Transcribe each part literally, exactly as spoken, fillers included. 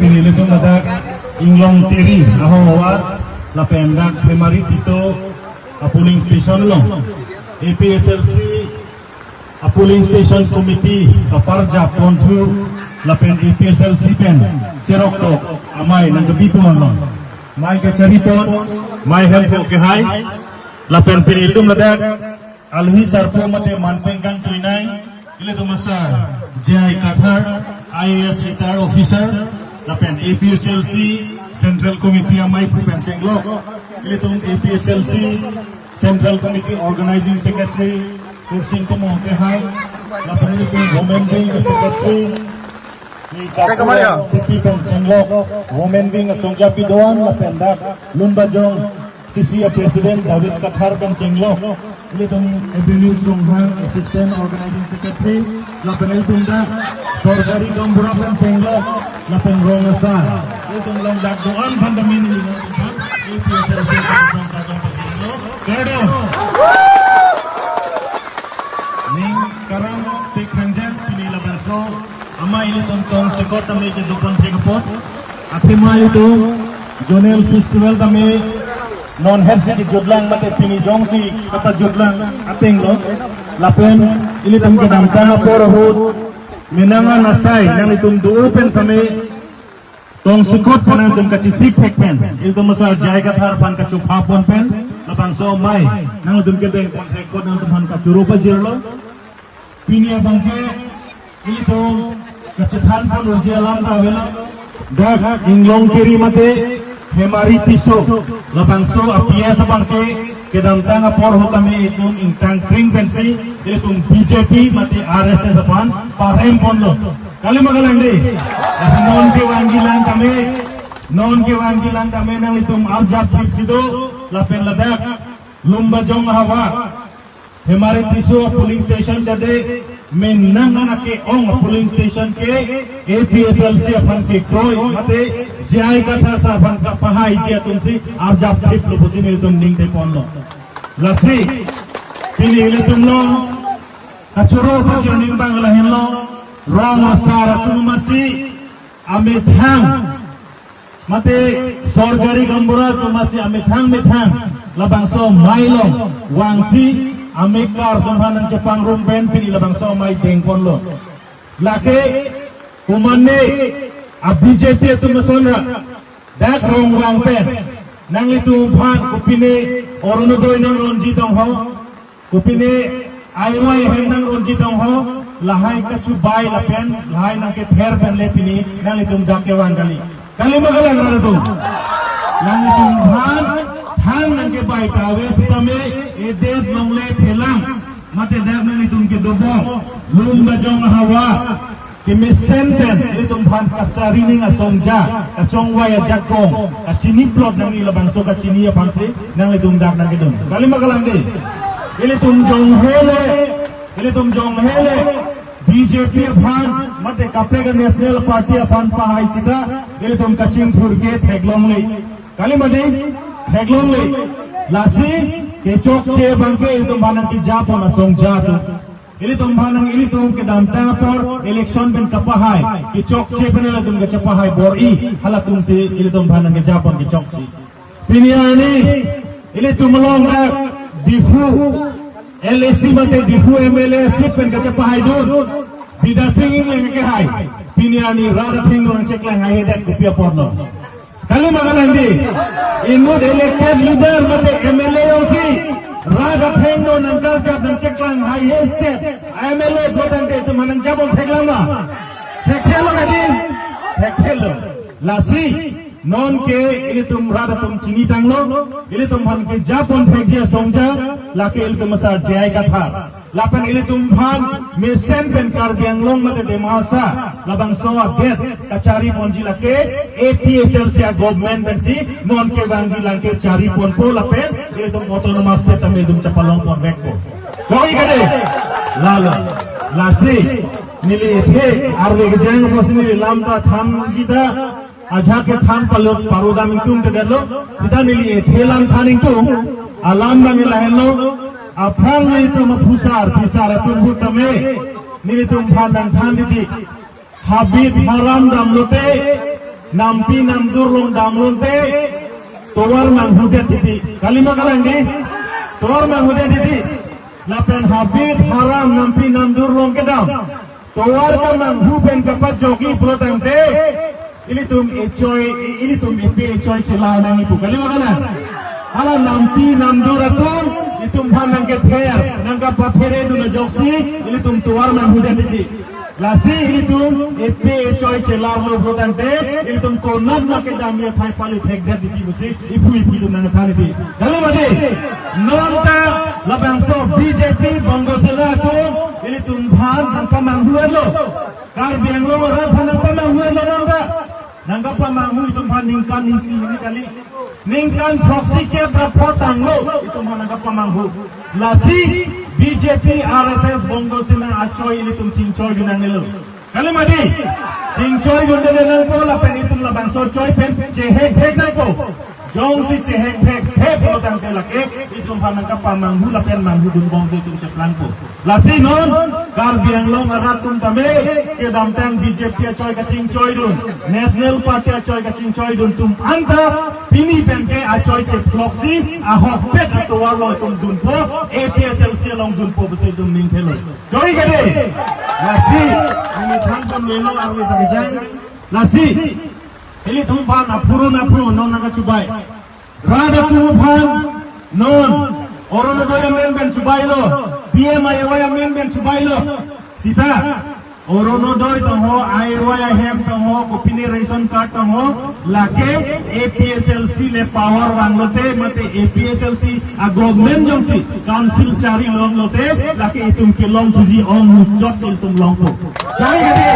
Nelitum ladak Inglong Tiri ahong awar lapen dak Phemari Tisso a polling station along A P H L C a polling station committee kaparjap ponthu lapen A P H L C pen cheroktok amei nangkebi ponlo. Mei kachari pon, mei hemphu kehai, lapen pini ilitum ladak alohi sarpo mate manpeng kangtrinai, ilitum asar J I Kathar, I A S retired officer, lapen A P H L C Central Committee amei pu pen chenglok, ilitum A P H L C Central Committee Organizing Secretary Kursing Timung kehai, lapen ilitum Women Wing Secretary ni Kathar Titi pen chenglok, Women Wing asongjapi doan, lapen dak Lumbajong C C A President David Kathar pen chenglok, ilitum Ebenezer Ronghang Assistant Organizing Secretary, lapen ilitum dak Sorkari Gaonbura pen chenglok, lapen rong asar. Ilitum along dak doan aphan damin ilitum A P H L C pen chenglok. Kardom. Ning karong tik hanjang pini labangso amei ilitum tongsekot amei kedo pon thek apot. Athema ilitum Zonal Festival tame non hersi kejutlang mate pini jongsi kapajutlang atenglo. Lapen ilitum kedamtang apor ahut menang an asai nanglitum do pen same tongsekot pon nangtum kachesik thek pen, ilitum asar J I Kathar aphan kachopha pon pen labangso amei nangtum kedeng pon thek apot nangtum aphan kachoro pajirlo. Pini abangke ilitum kachethan pon urji alam ta avelo. Dak Inglong Tiri mate Phemari Tisso labangso a P S abangke kedamtang apor ahut tame ilitum ingtang kring pensi ilitum B J P mate R S S aphan parem ponlo. Kali ma kalang dei? Non kevangjilang tame, non kevangjilang tame nanglitum arjap thipsi do, lapen ladak Lumbajong ahavar Phemari Tisso polling station jade menang an ake-ong polling station ke A P H L C aphan kekroi mate J I Kathar sar aphan kapahaiji atumsi arjap thiplo pusi nelitum ningte ponlo. Lasi pini ilitum along kachoro pachirning abang lahenlo, rong asar atum amatsi amethang mate Sorkari Gaonbura atum amatsi amethang methang labangso amei along vangsi amekar atum aphan nangchepangrum pen pini labangso amei deng ponlo. Lake komane a B J P atum asonra dak rong vang pen nanglitum aphan kopine Orunodoi nangronji tong ho, kopine aiwai ahem nangronji tong ho, lahai kachubai lapen lahai nangkether pen le pini nanglitum dak kevang kali. Kali ma kalang rat atum? Nanglitum aphan thang nangkebai ta ave sitame edet longle phelang mate dak nanglitum kedobom Lumbajong ahavar kemesen pen ilitum aphan kachari ning asongja, kachongvai ajakong, kachini plot nangji labangso kachini aphansi nanglitum dak nangkedun. Kali ma kalang dei? Ilitum jong hele, ilitum jong hele B J P aphan mate kaprek a-National Party aphan pahai sita ilitum kachingthur ke theklongle. Kali ma dei? Theklongle. Lasi kechokche abangke ilitum aphan nangkeja pon asongja atum. Ilitum aphan nang, ilitum kedamtang apor election pen kapahai kechokche pen ilitum kachepahai bor-i, halatumsi ilitum aphan nangkeja pon kechokche. Pini arni ilitum along dak Diphu L A C mate Diphu M L A seat pen kachepahaidun Bidya Sing Engleng kehai. Pini arni rat athengno nangcheklanghai hedet kopi aporlo? Kali ma kalang dei? Inut elected leader mate M L A jongsi rat athengno nangkarjap nangcheklanghai heset M L A vote tangte itum aphan nangja pon theklang ma? Thekthelo kadi? Thekthelo. Lasi nonke ilitum rat atum chinitanglo, ilitum aphan keja pon thekji asongja lake ilitum asar J I Kathar. Lapen ilitum aphan mesen pen Karbi Anglong mate Dima Hasao labangso adet kachari ponji lake A P H L C a-government pensi non kevangjilang ke chari ponpo lapen ilitum autonomous state tame ilitum chepalong ponvekpo. Koi kade? Lalo. Lasi neli ethe arve kejang apotsi neli lam ta thanji ta ajak kethan palut parodam ingtungtedetlo, sita neli ethe lam than ingtung, alam abang lahenlo, aphrang nelitum aphusar phisar atum ahut tame nelitum aphan nangthan titi, habit haram damlote, Nampi namdur along damlote tovar manghudet titi. Kalima kalang dei? Tovar manghudet titi. Lapen habit haram nampi namdur along kedam tovar kemanghu pen kapajokji pulo tangte, ilitum echoi, ilitum epe echoi chelar nangji pu. Kalima kalang? Hala nampi namdur atum itumphan nangkether, nangkapathere dun ajoksi ilitum tovar manghudet titi. Lasi ilitum epe echoi chelarlo pulo tangte, ilitum konat ma kedamji athai pali thekdet titi pusi iphu iphi atum nangthan titi. Kalima dei? Non ta labangso B J P Bongo Sena atum ilitumphan nangpamanghu-etlo. Karbi Anglong arat aphan nangpamanghu-etlo non ta. Nangkapamanghu itumphan ningkan isi hini kali. Ningkan throksi kep ra pho tanglo itumphan nangkapamanghu. Lasi B J P, R S S, Bongo Sena achoi ilitum chingchoidun nangnelo. Kalima dei? Chingchoidunde nangpo lapen itum labangso choi pen chehek hek nangpo. Jongsi chehek hek hek pulo tangte lake itumphan nangkapamanghu lapen manghudunbomsi itum cheplangpo. Lasi non Karbi Anglong arat atum tame kedamtang B J P achoi kachingchoidun, National Party achoi kachingchoidun atum anta pini penke achoi cheploksi ahokpet atovar along itum dunpo, A P H L C along dunpo pusi itum ningthelo. Choi kade? Lasi, nini than pon lelo arve ta kejang. Lasi, ilitumphan aphurun aphurun non nangkachubai. Rat atum aphan non Orunodoi amen pen chubailo, P M A Y amen pen chubailo. Sita Orunodoi tangho, A Y ahem tangho, kopine ration card tangho, lake A P H L C le power vanglote, mate A P H L C a government jongsi council chari longlote, lake itum kelong thuji ong muchotsi itum longpo. Chari kade,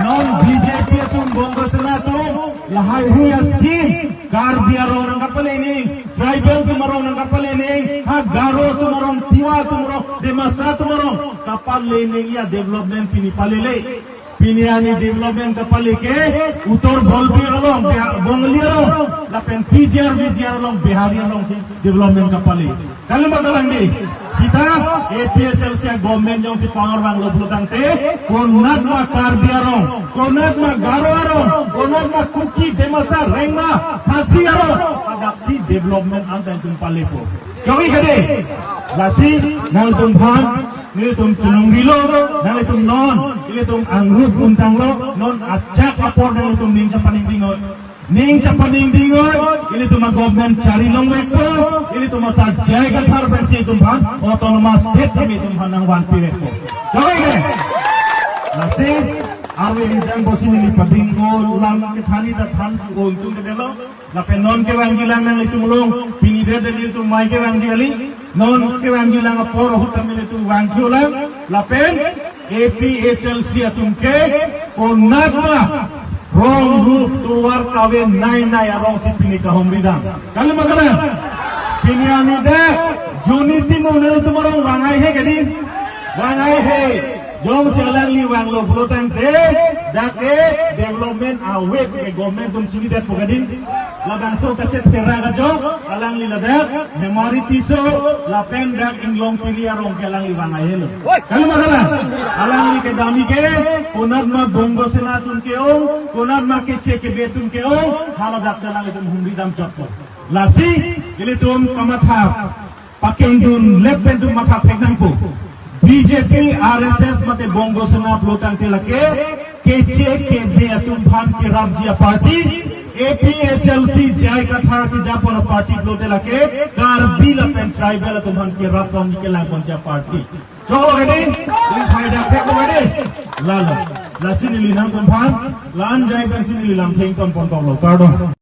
non B J P atum, Bongo Sena atum, lahai hui a-scheme, Karbi arong nangkapale nangji, tribal atum arong nangkapale nangji, ha Garo atum arong, Tiwa atum arong, Dimasa atum arong kapale nangji a-development pini palele. Pini arni development kapale ke utor Bolbir along, Bia-, Bongali arong, lapen P G R, V G R along, Bihari alongsi development kapale. Kalima kalang dei? Sita A P H L C a government jongsi power vanglo pulo tangte, konat ma Karbi arong, konat ma Garo arong, konat ma Kuki, Dimasa, Rengma, Khasi arong, hadaksi development anta itum palepo. Choi kade? Lasi nangtumphan, nelitum chenong rilo, nanglitum non, ilitum angrup untanglo, non ajak apor nanglitum ning chapaningding-oi. Ning chapaningding-oi, ilitum a-government chari longvekpo, ilitum asar J I Kathar pensi itumphan autonomous state kami itumphan nangvanpivekpo. Choi kade? Lasi, arve rijang bosi neli padingko lam kethani ta than untung kedelo. Lapen non kevangjilang nanglitum along, pini det nelitum mai kevangji kali. Non kevangjilang apor ahut tame nelitum vangthulang. Lapen A P H L C atum ke konat ma rong rup tovar kave nai nai arongsi pini kahumridam. Kalima kalang? Pini arni dak Juni Timung nelitum arong vang-ai he kadi? Vang-ai he. Jongsi alangli vanglo pulo tangte, dak ke development ave ke government atum chinidetpo kadi. Labangso kachet kera kajok, alangli ladak, Hemari Tisso, lapen dak Inglong Tiri arong ke alangli vang-ai helo. Kalima kalang? Alangli kedamji ke, konat ma Bongo Sena atum ke-ong, konat ma keche kebe atum ke-ong, hala daksi alanglitum humridam chotpo. Lasi, ilitum kamatha pakengdun lep pen itum matha thek nangpo. B J P, R S S mate Bongo Sena pulo tangte lake keche kebe atum aphan kerapji a-party, A P H L C J I Kathar kejapon a-party pulote lake Karbi lapen tribal atum aphan kerapponji kelangponji a-party. Choklo kadi, ilitum phaida thekpo kadi. Lalo, lasi neli nangtumphan, la-an jai pensi neli lamthe ingtonpon toklo. Kardom.